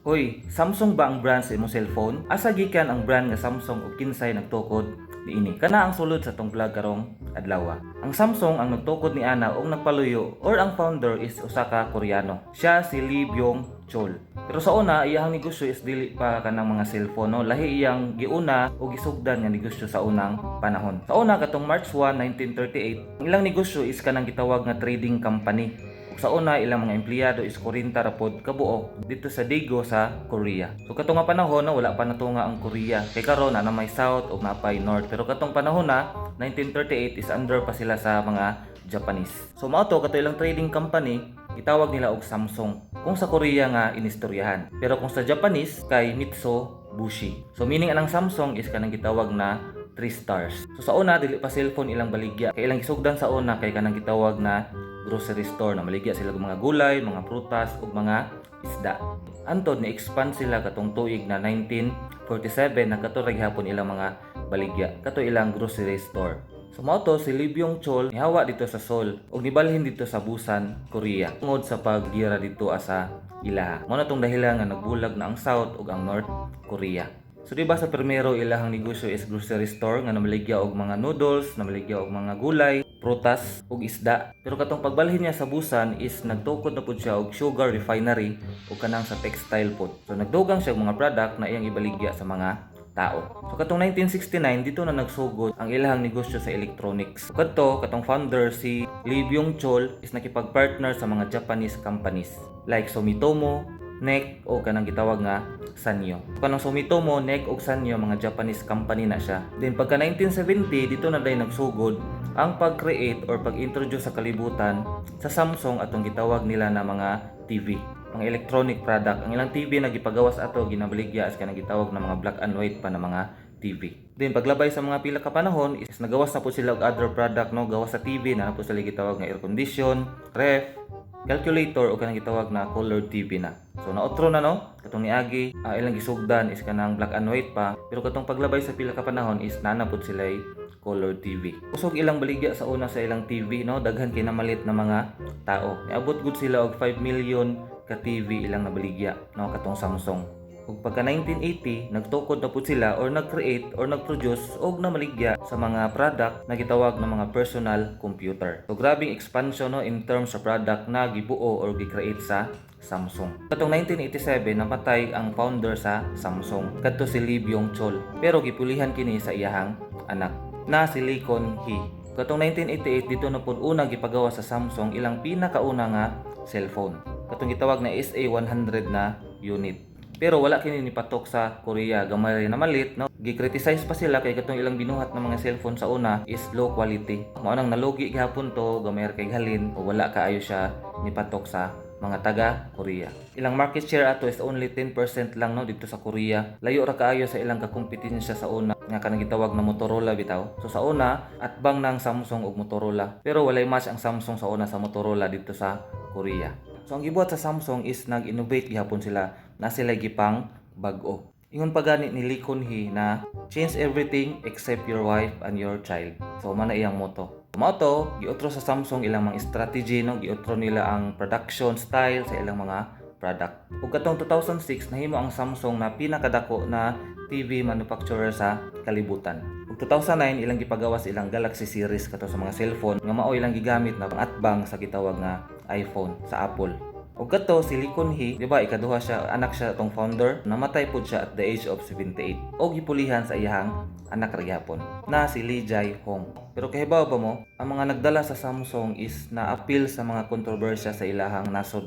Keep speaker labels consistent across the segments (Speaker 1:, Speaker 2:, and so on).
Speaker 1: Hoy, Samsung ba ang brand sa imong cellphone? Asa gikan ang brand nga Samsung ug kinsay nagtukod niini? Kana ang sulod sa atong vlog karong adlaw. Ang Samsung, ang nagtukod ni ana og nagpaluyo or ang founder is usa ka Koreano. Siya si Lee Byung Chul. Pero sa una, iyang negosyo is dili pa kanang mga cellphone, no. Lahi iyang giuna o gisugdan nga negosyo sa unang panahon. Sa una, katong March 1, 1938, ang ilang negosyo is kanang gitawag nga trading company. Ug sa una, ilang mga empleyado is 40 ra pod kabuok dito sa Daegu sa Korea. So katong nga panahon na wala pa natunga ang Korea. Kay karon na may South ug napay North. Pero katong panahon na 1938 is under pa sila sa mga Japanese. So mao to, kato ilang trading company, gitawag nila og Samsung. Kung sa Korea nga inistoryahan. Pero kung sa Japanese kay Mitsubishi. So meaning anang Samsung is kanang gitawag na 3 stars. So sa una, dili pa cellphone ilang baligya. Kay ilang gisugdan sa una kay kanang gitawag na grocery store na maligya sila og mga gulay, mga prutas ug mga isda. Antod ni expand sila katong tuig na 1947 na kato ra gihapon ilang mga baligya, kato ilang grocery store. So mao to si Lee Byung Chul nihawa dito sa Seoul ug nibalhin dito sa Busan, Korea. Tungod sa paggira dito asa ilaha. Mao na tong dahilan nga nagbulag na ang South ug ang North Korea. So di ba sa primero, ilahang negosyo is grocery store nga namaligya og mga noodles, namaligya og mga gulay, prutas ug isda. Pero katong pagbalhin niya sa Busan is nagtukod na pud siya og sugar refinery ug kanang sa textile pod. So nagdugang siya og mga product na iyang ibaligya sa mga tao. So katong 1969, dito na nagsugod ang ilahang negosyo sa electronics. So kadto katong founder si Lee Byung Chul is nakipag-partner sa mga Japanese companies like Sumitomo, NEC o kanang gitawag nga Sanyo. Kanang Sumitomo, NEC ug Sanyo, mga Japanese company na siya. Then pagka 1970, dito na day nagsugod ang pag-create or pag-introduce sa kalibutan sa Samsung, atong gitawag nila na mga TV, mga electronic product. Ang ilang TV na gipagawas ato ginabaligya as kanang gitawag na mga black and white pa na mga TV. Then paglabay sa mga pila ka panahon is nagawas na po sila og other product, no, gawas sa TV na po sila gitawag nga air condition, ref, calculator o kanang gitawag na color TV na. So naotro na, no, katong niagi ilang gisugdan is kanang black and white pa, pero katong paglabay sa pila ka panahon is naa na pud sila color TV. Kusog ilang baligya sa una sa ilang TV, no, daghan kay namalit na mga tao. Niabot gud sila og 5 million ka TV ilang nabaligya, no, katong Samsung. Ug pagka 1980, nagtukod na pud sila or nag-create or nag-produce og namaligya sa mga product na gitawag na mga personal computer. So grabing expansion, no, in terms of product na gibuo or gi-create sa Samsung. Katong 1987, namatay ang founder sa Samsung, kadto si Lee Byung Chul. Pero gipulihan kini sa iyahang anak na si Lee Kun Hee. Katong 1988, dito na pud una gipagawa sa Samsung ilang pinakauna nga cellphone. Katong gitawag na SA100 na unit. Pero wala kini nipatok sa Korea, gamay na malit, no. Gi-criticize pa sila kay katong ilang binuhat ng mga cellphone sa una is low quality. Mao nang nalugi gihapon to, gamay ra kay halin o wala kaayo siya nipatok sa mga taga Korea. Ilang market share ato is only 10% lang, no, dito sa Korea. Layo ra kaayo sa ilang kakompetensya sa una nga kanang gitawag na Motorola bitaw. So sa una, atbang ng Samsung ug Motorola. Pero walay match ang Samsung sa una sa Motorola dito sa Korea. So ang gibuhat sa Samsung is nag-innovate gihapon sila na sila gipang bag-o. Ingon pa gani ni Lee Kun Hee na "Change everything except your wife and your child." So mao na iyang motto. Mao to, giotro sa Samsung ilang mga strategy, no, giotro nila ang production style sa ilang mga product. Ug katong 2006, nahimo ang Samsung na pinakadako na TV manufacturer sa kalibutan. Ug 2009, ilang gipagawas ilang Galaxy series, kato sa mga cellphone nga mao ilang gigamit na atbang sa gitawag nga iPhone sa Apple. Ug kato si Lee Kun Hee, di ba ikaduha siya, anak siya atong founder, namatay pud siya at the age of 78. Og gipulihan sa iyahang anak ra gihapon na si Lee Jae Hong. Pero kahibaw ba mo, ang mga nagdala sa Samsung is na-appeal sa mga kontrobersya sa ilahang nasod.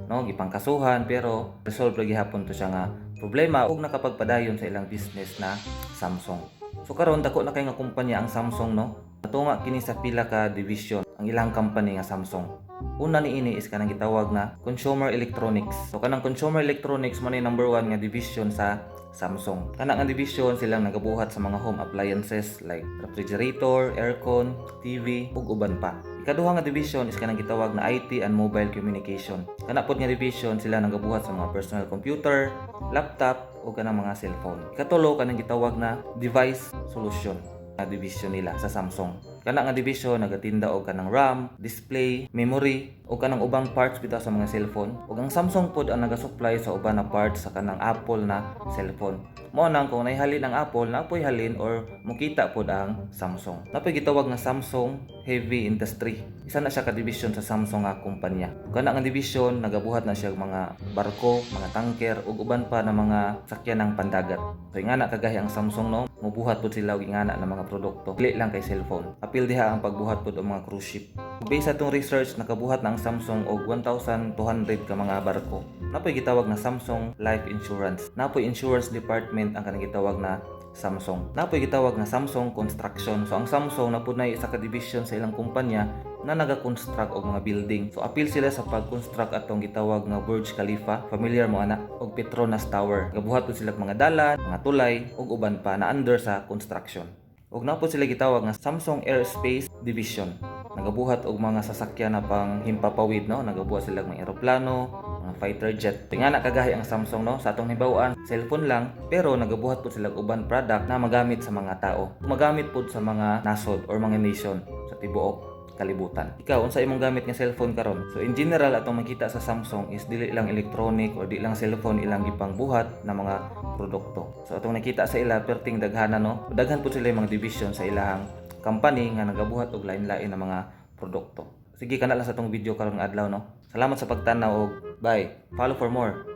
Speaker 1: No, gipangkasuhan, pero resolve ra gihapon to siya nga problema ug nakapagpadayon sa ilang business na Samsung. So karon dako na kay nga kumpanya ang Samsung, no. Natunga kini sa pila ka division ang ilang company nga Samsung. Una niini is kanang gitawag na consumer electronics. So kanang consumer electronics man number one nga division sa Samsung. Kana nga division, silang nagabuhat sa mga home appliances like refrigerator, aircon, TV ug uban pa. Ikaduha nga division is kanang gitawag na IT and mobile communication. Kana pod nga division, sila nagabuhat sa mga personal computer, laptop ug kanang mga cellphone. Ikatulo, kanang gitawag na device solution na division nila sa Samsung. Kana nga division nagatinda og kanang RAM, display, memory o kanang ubang parts bitaw sa mga cellphone. Ug ang Samsung pod ang naga-supply sa uban na parts sa kanang Apple na cellphone. Mao nang kung naay halin ang Apple, naa poy halin or mukita pod ang Samsung. Naa poy gitawag nga Samsung Heavy Industry. Isa na siya ka division sa Samsung nga kumpanya. Kana nga division nagabuhat na siya og mga barko, mga tanker ug uban pa na mga sakyanan ng pandagat. So ingana kagahi ang Samsung, no, mubuhat pud sila og ingana na mga produkto. Dili lang kay cellphone. Apil diha ang pagbuhat pud og mga cruise ship. Based sa atong research, nakabuhat na ang Samsung og 1,200 ka mga barko. Naa poy gitawag na Samsung Life Insurance. Naa poy insurance department ang kanang gitawag na Samsung. Naa poy gitawag na Samsung Construction. So ang Samsung naa pud na isa ka division sa ilang kumpanya na naga-construct og mga building. So apil sila sa pag-construct atong gitawag nga Burj Khalifa, familiar mo ana, og Petronas Tower. Gabuhat pud sila og mga dalan, mga tulay ug uban pa na under sa construction. Ug naa pud sila gitawag nga Samsung Aerospace Division. Nagabuhat og mga sasakyan na pang himpapawid, no, nagabuhat sila og mga eroplano, mga fighter jet. Ingana kagahi ang Samsung, no, sa atong hibaw-an cellphone lang, pero nagabuhat pud sila og uban product na magamit sa mga tao. Magamit pud sa mga nasod or mga nation sa tibuok kalibutan. Ikaw, unsa imong gamit nga cellphone karon? So in general, atong makita sa Samsung is dili lang electronic or di lang cellphone ilang gipangbuhat na mga produkto. So atong nakita sa ila perting daghana, no. Daghan pud sila yung mga division sa ilahang company nga nagabuhat og lain-lain na mga produkto. Sige, kana lang sa atong video karong adlaw, no. Salamat sa pagtanaw og bye. Follow for more.